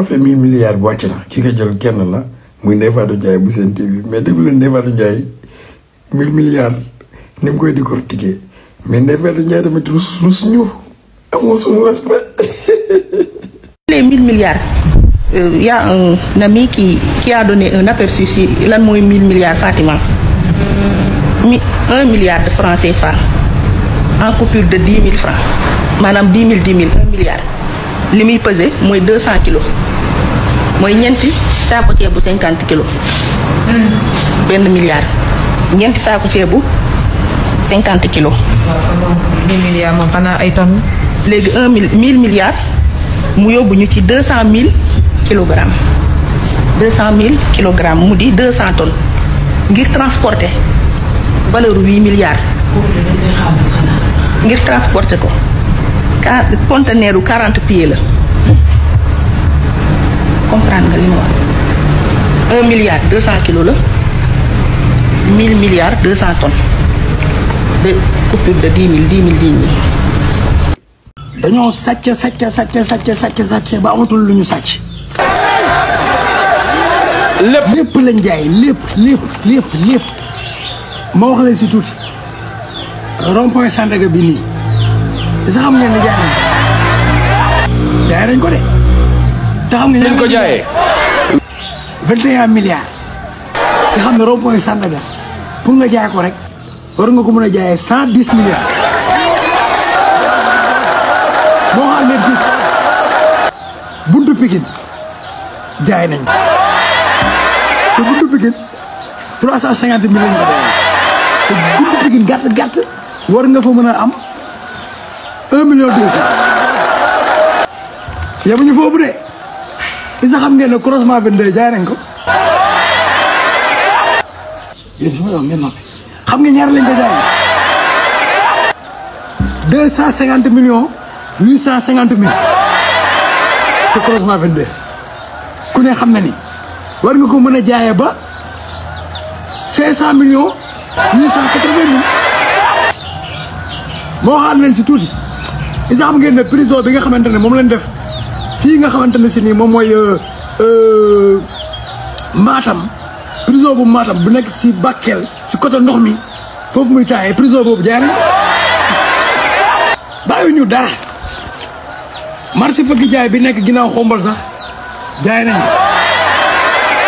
fait 1000 milliards wàcc na ki nga jël kenn la muy Ndeye Fatou Ndiaye bu Sen TV mais déglu leen Ndeye Fatou Ndiaye 1000 milliards ni mu koy décortiquer mais Ndeye Fatou Ndiaye tamit rus ñu amoo suñu respect. Les 1000 milliards, y a un ami qui a donné un aperçu si lan mooy 1000 milliards Fatima. 1 milliard de francs CFA en coupure de 10 000 francs maanaam 10 000 1 milliard li muy pesé mooy 200 kilos mooy ñeenti saako ceebu 50 kilos. benn milliard ñeenti saako ceebu 50 kilos. waaw 1000 milliards moom xanaa ay tonnes. léegi 1000 milliards mu yóbbu ñu ci 200 000 kilogrammes 200 000 kilogrammes mu di 200 tonnes ngir transporter. valeur 8 milliards. ngir transporter ko. conteneur u 40 pieds la. comprendre nga li ma wax. 1 milliard 200 kilos la. 1000 milliards 200 tonnes. de coupure de 10 000 10 000 10 000. dañoo sàcc ba amatul lu ñu sàcc. lépp lañ jaay lépp. ma wax leen si tuuti rond-point Sandaga bi nii sax xam ngeen ne jaay nañ ko de. te xam nga ko jaayee. 21 milliards. te xam ne rond-point Sandaga pour nga jaay ko rek war nga ko mën a jaayee 110 milliards. moo xam ne tuuti buntu Pikine jaay nañ ko te buntu Pikine 350 millions nga jaayee. te buntu Pikine gàtt war nga fa mën a am 1 million 200. yemuñu foofu de isa xam ngeen ne croisement 22 jaay nañ ko. yéen su ma yoon ngeen noppi xam nga ñaar lañ ko jaayee 250 millions 850 mille te croisement 22 ku ne xam na ni war nga ko mën a jaayee ba 500 millions 880 mille. moo xam leen si tuuti isa xam ngeen ne prison bi nga xamante ne moom lañ def fii nga xamante ne si nii moom mooy Matam prison bu Matam bu nekk si Bakel si côté ndox mi foofu muy taayee prison boobu jaay nañ bàyyi ñu dara. marché fëgg jaay bi nekk ginnaaw xombal sax jaay nañ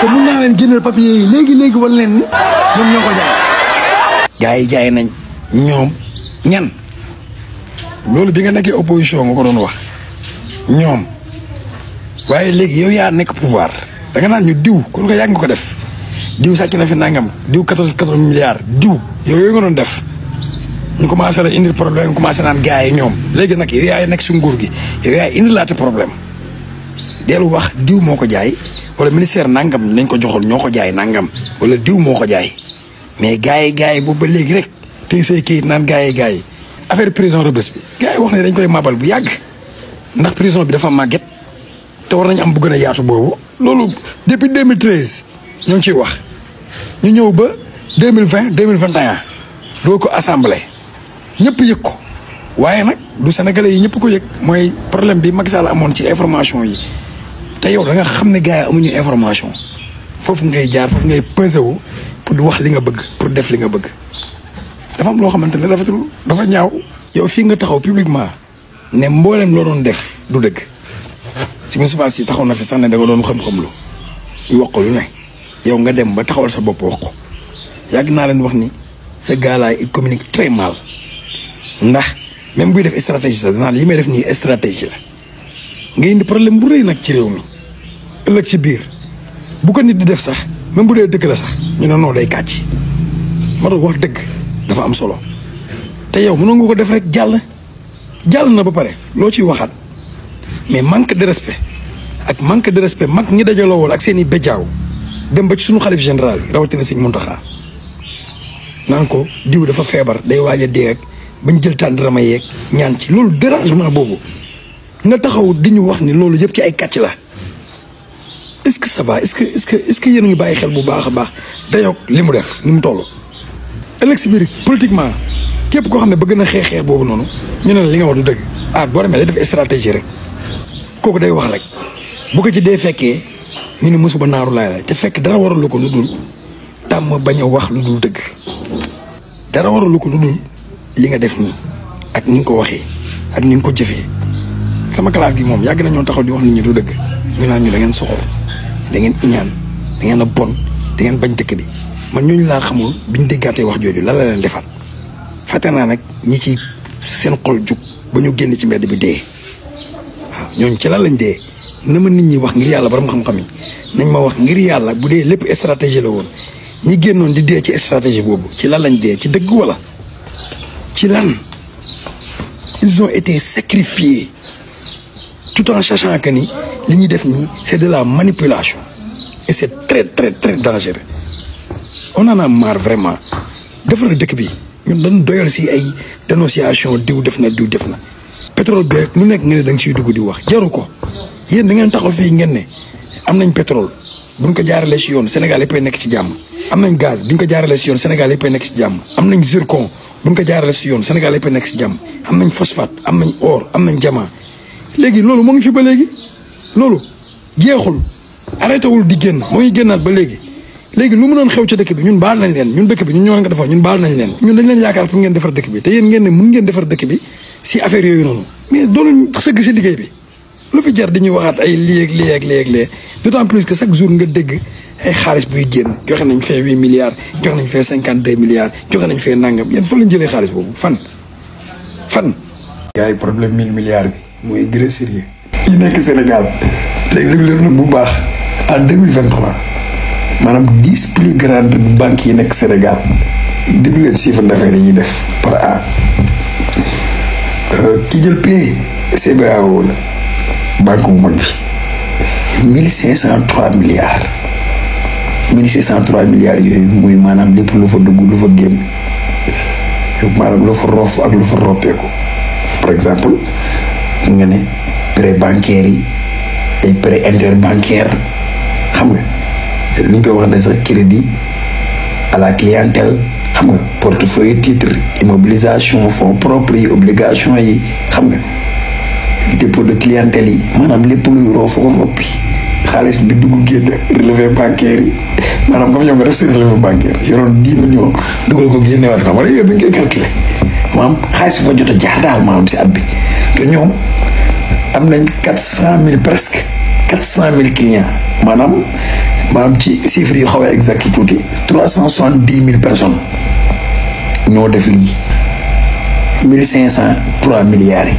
te mun naa leen génneel papier yi léegi wala leen ni ñoom ñoo ko jaay. gars yi jaay nañ ñoom ñan loolu bi nga nekkee opposition nga ko doon wax ñoom waaye léegi yow yaa nekk pouvoir da nga naan ñu diw kon nga yàgg nga ko def diw sàcc na fi nangam diw 14 milliards diw yow yooyu nga doon def ñu commencé la indi problème ñu commencé naan gars yi ñoom léegi nag yow yaay nekk si nguur gi yow yaay indi laate problème dellu wax diw moo ko jaay wala ministère nangam nañ ko joxoon ñoo ko jaay nangam wala diw moo ko jaay mais gars yi boobu ba léegi rek tey say kayit naan gars yi affaire prison Rebeuss bi gars yi wax ne dañ koy mabal bu yàgg ndax prison bi dafa màgget te war nañu am bu gën a yaatu boobu loolu depuis 2013 ñoo ngi ciy wax ñu ñëw ba 2020 2021 doo ko assemblée ñëpp yëg ko waaye nag du sénégalais yi ñëpp ko yëg mooy problème bi Macky Sall amoon ci information yi te yow da nga xam ne gars yi amuñu information foofu ngay jaar foofu ngay pesé wu pour di wax li nga bëgg pour def li nga bëgg dafa am loo xamante ne rafetul dafa ñaaw yow fii nga taxaw publiquement ne mboolem loo doon def du dëgg si Moustapha Sy taxaw na fi sax ne da nga doon xam-xam lu wax ko lu ne yow nga dem ba taxawal sa bopp wax ko yàgg naa leen wax ni ce gars-là il communique très mal ndax même buy def stratégie sax danaa li may def nii stratégie la nga indi problème bu rëy nag ci réew mi ëllëg ci biir bu ko nit di def sax même bu dee dëgg la sax ñu ne non day kàcc ma doon wax dëgg dafa am solo te yow mënoo nga ko def rek jàll na ba pare loo ciy waxaat mais manque de respect ak manque de respect mag ñi dajaloo woon ak seen i béjjaaw dem ba ci suñu xalif général yi rawatina Sëñ Muntaxa naan ko diw dafa feebar day waaj a dee ak bañ jël tàndarama yeeg ñaan ci loolu dérangement boobu nga taxaw di ñu wax ni loolu yëpp ci ay kàcc la est-ce que ça va est-ce que yéen a ngi bàyyi xel bu baax a baax dayoog li mu def ni mu toll. ëllëg si biir politiquement képp koo xam ne bëgg na xeex boobu noonu ñu ne la li nga wax du dëgg boo demee day def stratégie rek kooku day wax rek bu ko ci dee fekkee ñu ne mësuba naaru laay laay te fekk dara waralu ko lu dul tàmm bañ a wax lu dul dëgg dara waralu ko lu dul li nga def nii ak ni nga ko waxee ak ni nga ko jëfee sama classe gi moom yàgg nañoo taxaw di wax nit ñi du dëgg ñu naan ñu da ngeen soxor da ngeen iñaan da ngeen a bon da ngeen bañ dëkk bi man ñooñu laa xamul biñ déggaatee wax jooju lan la leen defaat fàtte naa nag ñi ci seen xol jug ba ñu génn ci mbedd bi dee waaw ñooñu ci lan lañ dee na ma nit ñi wax ngir yàlla borom xam-xam yi nañ ma wax ngir yàlla bu dee lépp stratégie la woon ñi génnoon di dee ci stratégie boobu ci lan lañ dee ci dëgg wala ci lan ils ont été sacrifiés tout en sachant que ni li ñuy def nii c'est de la manipulation et c'est très très très dangereux on en a marre vraiment defar dëkk bi ñun dañ doyal si ay dénonciation diw def na pétrole bi rek lu nekk nga ne da nga siy dugg di wax jaru ko yéen da ngeen taxaw fii ngeen ne am nañ pétrole buñ ko jaaralee si yoon Sénégal yëppay nekk ci jàmm am nañ gaz buñ ko jaaralee si yoon Sénégal yëppay nekk ci jàmm am nañ zircon buñ ko jaaralee si yoon Sénégal yëppay nekk ci jàmm am nañ phosphate am nañ or am nañ diamant léegi loolu moo ngi fi ba léegi loolu jeexul arrêté wul di génn moo ngi génnaat ba léegi lu mu doon xew ci dëkk bi ñun baal nañ leen ñun dëkk bi ñun ñoo leen ko defoon ñun baal nañ leen ñun dañ leen yaakaar pour ngeen defar dëkk bi te yéen ngeen ne mun ngeen defar dëkk bi si affaire yooyu noonu mais dooluñ sëgg si liggéey bi lu fi jar dañuy waxaat ay lii d'autant plus que chaque jour nga dégg ay xaalis buy génn joxe nañ fee 8 milliards joxe nañ fee 52 milliards joxe nañ fee nangam yéen fa lañ jëlee xaalis boobu fan gars yi problème 1000 milliards bi mooy très sérieux yi nekk Sénégal léegi dégg leen nag bu baax en 2023 maanaam 10 plus grandes banques yi nekk Sénégal dégg leen chiffre d'affaires yi ñuy def par an ki jël pay CBAO la banque bu mag bi 1503 milliards 1503 milliards yooyu muy maanaam lépp lu fa dugg lu fa génn maanaam lu fa roof ak lu fa roppeeku par exemple nga ne prêt bancaire yi ay prêt interbancaire xam nga li ñu koy wax ne sax crédit à la clientèle xam nga portefeuille titre immobilisation fonds propres yi obligation yi xam nga dépôt de clientèle yi maanaam lépp luy roof ko noppi xaalis bi dugg génn relevé bancaire yi maanaam comme ñoom nga def si relevé bancaire yoroon 10 millions dugal ko génneewaat ko wala yooyu dañ koy calculer maanaam xaalis bi fa jot a jaar daal maanaam si at bi te ñoom am nañ 400 000 presque 400 000 clients maanaam ci chiffres yu xaw a exact tuuti 370 000 personnes ñoo def lii 1503 milliards yi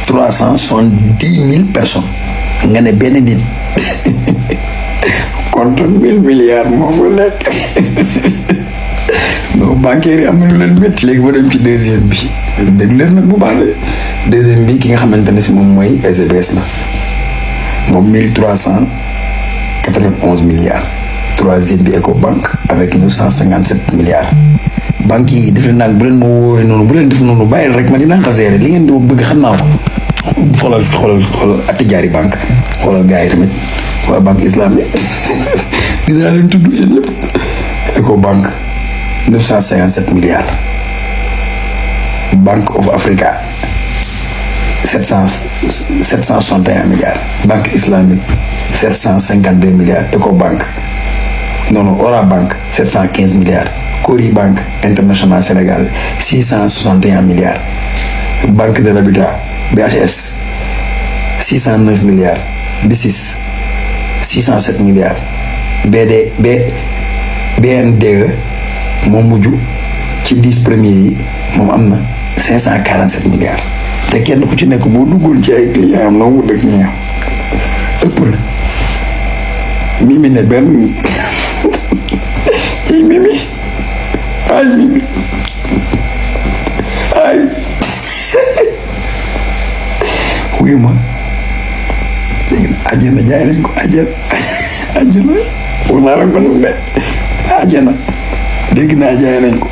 370 000 personnes nga ne benn nit compte 1000 milliards moo fa nekk non bancaire yi am na lu leen métti. léegi ma dem ci deuxième bi dégg leen nag bu baax de deuxième bi ki nga xamante ne si moom mooy SBS la moom 1391 milliards. troisième bi Ecobank avec 957 milliards. banques yi def leen nag bu leen ma woowee noonu bu leen def noonu bàyyil rek ma dinaa ko gérer li ngeen di bëgg xam naa ko. xoolal Atijaari banque xoolal gars yi tamit waa banque islamique dinaa leen tudd yéen ñëpp. Ecobank 957 milliards. Bank of Africa 761 milliards. Banque islamique 752 milliards. Ecobank Ora Bank 715 milliards. Cori Bank International Sénégal 661 milliards. Banque de l'Habitat BHS 609 milliards. BICIS 607 milliards. BNDE moom mujj ci 10 premiers yi moom am na 547 milliards. te kenn ku ci nekk boo duggoon ci ay clients am noo mu dëkk ñeew ëpp la Mimi ne benn ay Mimi ay wuyu ma léegi àjjana jaay nañ ko àjjana wax naa la ko nu ne àjjana dégg naa jaay nañ ko